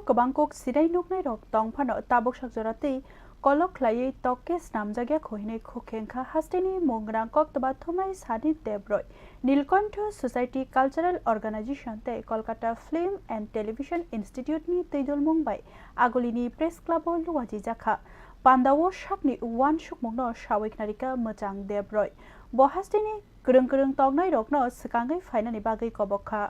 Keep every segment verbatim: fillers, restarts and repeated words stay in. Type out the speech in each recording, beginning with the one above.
Kwbang kok sinai nuknairok tong phano tabuk sakjora tei kolok khlaiwi tok khe snamjakya kho hinwi khukheng kha hasteni mung gwnang koktwma thumnai Sanit Debroi. Nilkontho Society Cultural Organization tei Kolkata Film and Television Institute ni twidulmung bai Agulini Press Club o luajijak kha. Pandao sakni uansukmungno sawi khnarikha Mwchang Debroi. Bo hasteni kwrwng kwrwng tongnairokno swkangwi phainani bagwi kobok kha.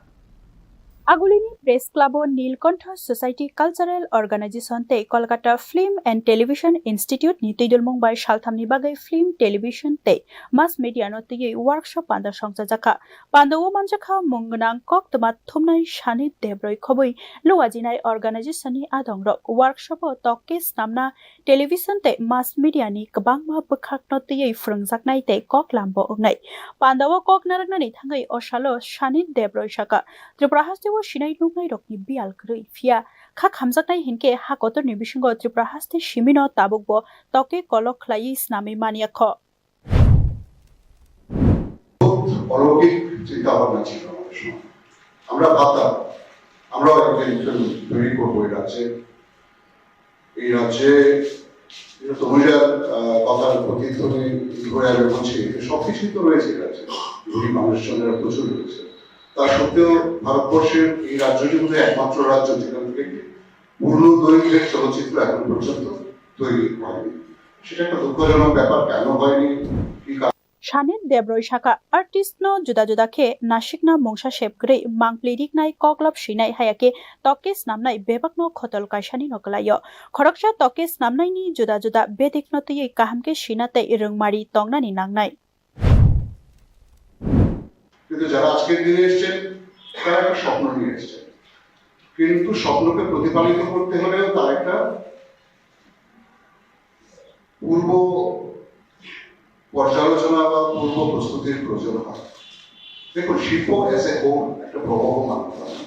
Agulini Press Club o Nilkontho Society Cultural Organization tei Kolkata Film and Television Institute ni twidulmung bai salthamni bagwi film, television tei mass media no twiwi workshop panda songchajak kha. Pandao manjakha mung gwnang koktwma thumnai Sanit Debroi khobwi luajinai organization ni adongrok workshop o tok khe snamna television tei mass media ni kwbangma bwkhakno twiwi phwrwngjaknai tei kok lambo wngnai. Pandao kok narwknani thangwi o salo Sanit Debroi sakha, Tripura hasteo sinai nuknairokni biyal kwrwi, phiya kha khamjaknai hinkhe ha kotorni bisingo Tripura haste simino tabukbo tok khe kolok khlaiwi snamwi manya kho. অলৌকিক চিন্তা ভাবনা ছিল আমাদের সময়। আমরা ভাবতাম, আমরাও একটা ইনফ্লুয়েন্স তৈরি করবো এই রাজ্যে। এই রাজ্যে, এটা তনুজার আহ, কথার প্রতিধ্বনি ঘুরে আমি বলছি, যে সব কিছুই তো রয়েছে এই রাজ্যে, গরিব মানুষজনের প্রচুর রয়েছে। তা সত্ত্বেও ভারতবর্ষের এই রাজ্যটি বোধহয় একমাত্র রাজ্য যেখান থেকে পূর্ণ দৈর্ঘ্যের চলচ্চিত্র এখন পর্যন্ত তৈরি হয়নি। সেটা একটা দুঃখজনক ব্যাপার, কেন হয়নি, কি কারণে? Sanit Debroi sakha, artist no juda juda khe nasikna mungsa sep kwrwi mangpli riknai, koklop swinai, haya khe tok khe snamnai bebakno khotol kaisani no kwlaio. Khoroksa tok khe snamnaini juda juda bedekno twiwi kaham khe swina tei rwngmari tongnani nangnai. কিন্তু যারা আজকের দিনে এসছেন, তারা একটা স্বপ্ন নিয়ে এসছেন, কিন্তু স্বপ্নকে প্রতিপালিত করতে হলেও তার একটা পূর্ব পর্যালোচনা বা পূর্ব প্রস্তুতির প্রয়োজন হয়। দেখুন, শিল্প অ্যাজ এ হোল একটা প্রবাহমান ঘটনা।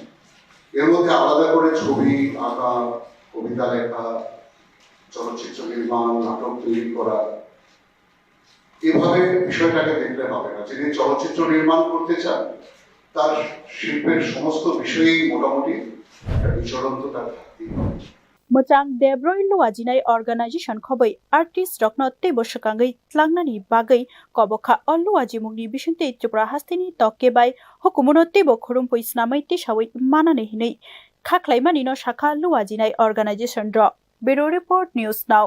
এর মধ্যে আলাদা করে ছবি আঁকা, কবিতা লেখা, চলচ্চিত্র নির্মাণ, নাটক তৈরি করা, এভাবে বিষয়টাকে দেখলে হবে না। যিনি চলচ্চিত্র নির্মাণ করতে চান, তার শিল্পের সমস্ত বিষয়েই মোটামুটি একটা বিচরণতা থাকতেই হবে। Mwchang Debroi luajinai organization khobwi artist rokno teibo swkangwi tlangnani bagwi kobok kha. O luajimungni bisingtwi Tripura hasteni tok khe bai hukumuno teibo khurumwi snamwi tisawi manani hinwi kha khlaimani no sakha luajinai organization rok. Bureau Report, News Now.